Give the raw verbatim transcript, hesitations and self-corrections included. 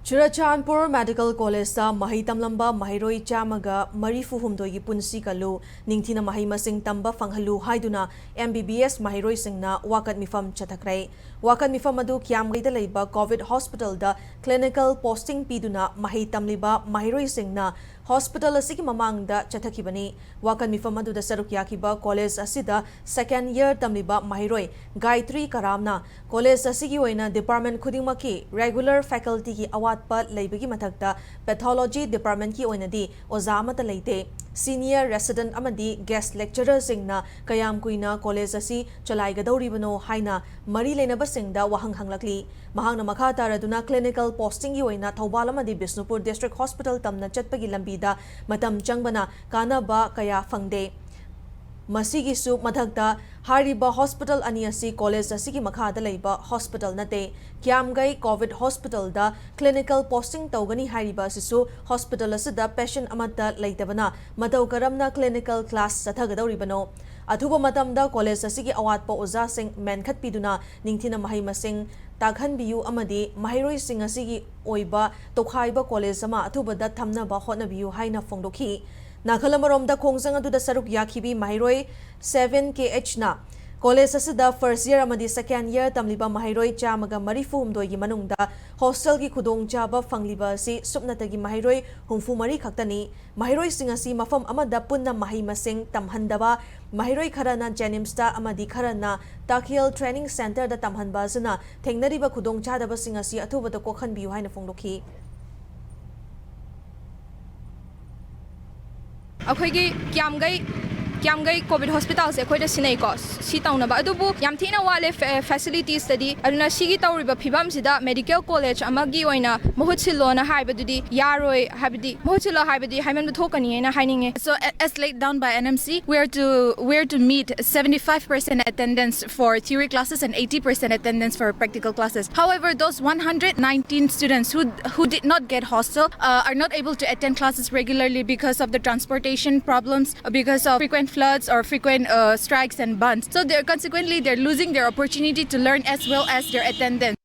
Churachandpur medical ꯀꯣꯂꯦꯖꯇ ꯃꯍꯩ ꯇꯝꯂꯝꯕ ꯃꯍꯩꯔꯣꯏ ꯆꯥꯝꯃꯒ ꯃꯔꯤꯐꯨ ꯍꯨꯝꯗꯣꯏꯒꯤ ꯄꯨꯟꯁꯤ ꯀꯜꯂꯨ, ꯅꯤꯡꯊꯤꯅ ꯃꯍꯩ ꯃꯁꯤꯡ ꯇꯝꯕ ꯐꯪꯍꯜꯂꯨ ꯍꯥꯏꯗꯨꯅ M B B S ꯃꯍꯩꯔꯣꯏꯁꯤꯡꯅ ꯋꯥꯀꯠ ꯃꯤꯐꯝ ꯆꯠꯊꯈ꯭ꯔꯦ꯫ ꯋꯥꯀꯠ ꯃꯤꯐꯝ ꯑꯗꯨ ꯀꯤꯌꯥꯝꯒꯩꯗ ꯂꯩꯕ ꯀꯣꯚꯤꯗ ꯍꯣꯁꯄꯤꯇꯥꯜꯗ ꯀ꯭ꯂꯤꯅꯤꯀꯦꯜ ꯄꯣꯁꯇꯤꯡ ꯄꯤꯗꯨꯅ ꯃꯍꯩ ꯇꯝꯂꯤꯕ ꯃꯍꯩꯔꯣꯏꯁꯤꯡꯅ ꯍꯣꯁꯄꯤꯇꯥꯜ ꯑꯁꯤꯒꯤ ꯃꯃꯥꯡꯗ ꯆꯠꯊꯈꯤꯕꯅꯤ꯫ ꯋꯥꯀꯠ ꯃꯤꯐꯝ ꯑꯗꯨꯗ ꯁꯔꯨꯛ ꯌꯥꯈꯤꯕ ꯀꯣꯂꯦꯖ ꯑꯁꯤꯗ ꯁꯦꯀꯦꯟꯗ ꯌꯔ ꯇꯝꯂꯤꯕ ꯃꯍꯩꯔꯣꯏ ꯒꯥꯌꯇ꯭ꯔꯤ ꯀꯔꯥꯝꯅ ꯀꯣꯂꯦꯖ ꯑꯁꯤꯒꯤ ꯑꯣꯏꯅ ꯗꯤꯄꯥꯔꯠꯃꯦꯟ ꯈꯨꯗꯤꯡꯃꯛꯀꯤ ꯔꯦꯒꯨꯂꯔ ꯐꯦꯀꯜꯇꯤꯒꯤ ꯑꯋꯥꯠꯄ ꯂꯩꯕꯒꯤ ꯃꯊꯛꯇ ꯄꯦꯊꯣꯂꯣꯖꯤ ꯗꯤꯄꯥꯔꯠꯃꯦꯟꯒꯤ ꯑꯣꯏꯅꯗꯤ ꯑꯣꯖꯥ ꯑꯃꯠꯇ ꯂꯩꯇꯦ꯫ ꯁꯤꯅꯤꯌꯔ ꯔꯦꯁꯤꯗꯦꯟꯠ ꯑꯃꯗꯤ ꯒꯦꯁ꯭ꯠ ꯂꯦꯛꯆꯔꯔꯁꯤꯡꯅ ꯀꯌꯥꯝ ꯀꯨꯏꯅ ꯀꯣꯂꯦꯖ ꯑꯁꯤ ꯆꯂꯥꯏꯒꯗꯧꯔꯤꯕꯅꯣ ꯍꯥꯏꯅ ꯃꯔꯤ ꯂꯩꯅꯕꯁꯤꯡꯗ ꯋꯥꯍꯪ ꯍꯪꯂꯛꯂꯤ꯫ ꯃꯍꯥꯛꯅ ꯃꯈꯥ ꯇꯥꯔꯗꯨꯅ ꯀ꯭ꯂꯤꯅꯤꯀꯦꯜ ꯄꯣꯁꯇꯤꯡꯒꯤ ꯑꯣꯏꯅ ꯊꯧꯕꯥꯜ ꯑꯃꯗꯤ ꯕꯤꯁꯅꯨꯄꯨꯔ ꯗꯤꯁꯇ꯭ꯔꯤꯛ ꯍꯣꯁꯄꯤꯇꯥꯜ ꯇꯝꯅ ꯆꯠꯄꯒꯤ ꯂꯝꯕꯤꯗ ꯃꯇꯝ ꯆꯪꯕꯅ ꯀꯥꯟꯅꯕ ꯀꯌꯥ ꯐꯪꯗꯦ꯫ ꯃꯁꯤꯒꯤꯁꯨ ꯃꯊꯛꯇ, ꯍꯥꯏꯔꯤꯕ ꯍꯣꯁꯄꯤꯇꯥꯜ ꯑꯅꯤ ꯑꯁꯤ ꯀꯣꯂꯦꯖ ꯑꯁꯤꯒꯤ ꯃꯈꯥꯗ ꯂꯩꯕ ꯍꯣꯁꯄꯤꯇꯥꯜ ꯅꯠꯇꯦ꯫ ꯀꯤꯌꯥꯝꯒꯩ ꯀꯣꯚꯤꯗ ꯍꯣꯁꯄꯤꯇꯥꯜꯗ ꯀ꯭ꯂꯤꯅꯤꯀꯦꯜ ꯄꯣꯁꯇꯤꯡ ꯇꯧꯒꯅꯤ ꯍꯥꯏꯔꯤꯕ ꯑꯁꯤꯁꯨ ꯍꯣꯁꯄꯤꯇꯥꯜ ꯑꯁꯤꯗ ꯄꯦꯁꯦꯟꯠ ꯑꯃꯠꯇ ꯂꯩꯇꯕꯅ ꯃꯇꯧ ꯀꯔꯝꯅ ꯀ꯭ꯂꯤꯅꯤꯀꯦꯜ ꯀ꯭ꯂꯥꯁ ꯆꯠꯊꯒꯗꯧꯔꯤꯕꯅꯣ? ꯑꯊꯨꯕ ꯃꯇꯝꯗ ꯀꯣꯂꯦꯖ ꯑꯁꯤꯒꯤ ꯑꯋꯥꯠꯄ ꯑꯣꯖꯥꯁꯤꯡ ꯃꯦꯟꯈꯠꯄꯤꯗꯨꯅ ꯅꯤꯡꯊꯤꯅ ꯃꯍꯩ ꯃꯁꯤꯡ ꯇꯥꯛꯍꯟꯕꯤꯌꯨ ꯑꯃꯗꯤ ꯃꯍꯩꯔꯣꯏꯁꯤꯡ ꯑꯁꯤꯒꯤ ꯑꯣꯏꯕ ꯇꯣꯈꯥꯏꯕ ꯀꯣꯂꯦꯖ ꯑꯃ ꯑꯊꯨꯕꯗ ꯊꯝꯅꯕ ꯍꯣꯠꯅꯕꯤꯌꯨ ꯍꯥꯏꯅ ꯐꯣꯡꯗꯣꯛꯈꯤ꯫ ꯅꯥꯀꯜ ꯑꯃꯔꯣꯝꯗ, ꯈꯣꯡꯖꯪ ꯑꯗꯨꯗ ꯁꯔꯨꯛ ꯌꯥꯈꯤꯕꯤ ꯃꯍꯩꯔꯣꯏ seven K H ꯅ ꯀꯣꯂꯦꯖ ꯑꯁꯤꯗ ꯐꯥꯔꯁꯠ ꯌꯔ ꯑꯃꯗꯤ ꯁꯦꯀꯦꯟꯗ ꯌꯔ ꯇꯝꯂꯤꯕ ꯃꯍꯩꯔꯣꯏ ꯆꯥꯝꯃꯒ ꯃꯔꯤꯐꯨ ꯍꯨꯝꯗꯣꯏꯒꯤ ꯃꯅꯨꯡꯗ ꯍꯣꯁꯇꯦꯜꯒꯤ ꯈꯨꯗꯣꯡꯆꯥꯕ ꯐꯪꯂꯤꯕ ꯑꯁꯤ ꯁꯨꯞꯅꯇꯒꯤ ꯃꯍꯩꯔꯣꯏ ꯍꯨꯝꯐꯨ ꯃꯔꯤ ꯈꯛꯇꯅꯤ꯫ ꯃꯍꯩꯔꯣꯏꯁꯤꯡ ꯑꯁꯤ ꯃꯐꯝ ꯑꯃꯗ ꯄꯨꯟꯅ ꯃꯍꯩ ꯃꯁꯤꯡ ꯇꯝꯍꯟꯗꯕ, ꯃꯍꯩꯔꯣꯏ ꯈꯔꯅ ꯖꯦꯅꯤꯝꯁꯇ ꯑꯃꯗꯤ ꯈꯔꯅ ꯇꯥꯈꯦꯜ ꯇ꯭ꯔꯦꯅꯤꯡ ꯁꯦꯟꯇꯔꯗ ꯇꯝꯍꯟꯕ ꯑꯁꯤꯅ ꯊꯦꯡꯅꯔꯤꯕ ꯈꯨꯗꯣꯡꯆꯥꯗꯕꯁꯤꯡ ꯑꯁꯤ ꯑꯊꯨꯕꯗ ꯀꯣꯛꯍꯟꯕꯤꯌꯨ ꯍꯥꯏꯅ ꯐꯣꯡꯗꯣꯛꯈꯤ꯫ ꯑꯩꯈꯣꯏꯒꯤ ꯀꯤꯌꯥꯝꯒꯩ, ꯀꯤꯌꯥꯝꯒꯩ ꯀꯣꯚꯤꯗ ꯍꯣꯁꯄꯤꯇꯥꯜꯁꯦ ꯑꯩꯈꯣꯏꯗ ꯁꯤꯟꯅꯩꯀꯣ, ꯁꯤ ꯇꯧꯅꯕ꯫ ꯑꯗꯨꯕꯨ ꯌꯥꯝ ꯊꯤꯅ ꯋꯥꯠꯂꯦ ꯐꯦ-, ꯐꯦꯁꯤꯂꯤꯇꯤꯁꯇꯗꯤ꯫ ꯑꯗꯨꯅ ꯁꯤꯒꯤ ꯇꯧꯔꯤꯕ ꯐꯤꯕꯝꯁꯤꯗ ꯃꯦꯗꯤꯀꯦꯜ ꯀꯣꯂꯦꯖ ꯑꯃꯒꯤ ꯑꯣꯏꯅ ꯃꯍꯨꯠ ꯁꯤꯜꯂꯣꯅ ꯍꯥꯏꯕꯗꯨꯗꯤ ꯌꯥꯔꯣꯏ, ꯍꯥꯏꯕꯗꯤ ꯃꯍꯨꯠ ꯁꯤꯜꯂꯣ ꯍꯥꯏꯕꯗꯤ ꯍꯥꯏꯃꯟꯕ ꯊꯣꯛꯀꯅꯤ ꯍꯥꯏꯅ ꯍꯥꯏꯅꯤꯡꯉꯦ꯫ So, a-, as laid down by N M C, we are to, we are to meet seventy-five percent attendance for theory classes and eighty percent attendance for practical classes. However, those one hundred nineteen students who, who did not get hostel, uh, are not able to attend classes regularly because of the transportation problems, uh, because of frequent floods or frequent, uh, strikes and bandhs. So they're, consequently, they're losing their opportunity to learn as well as their attendance.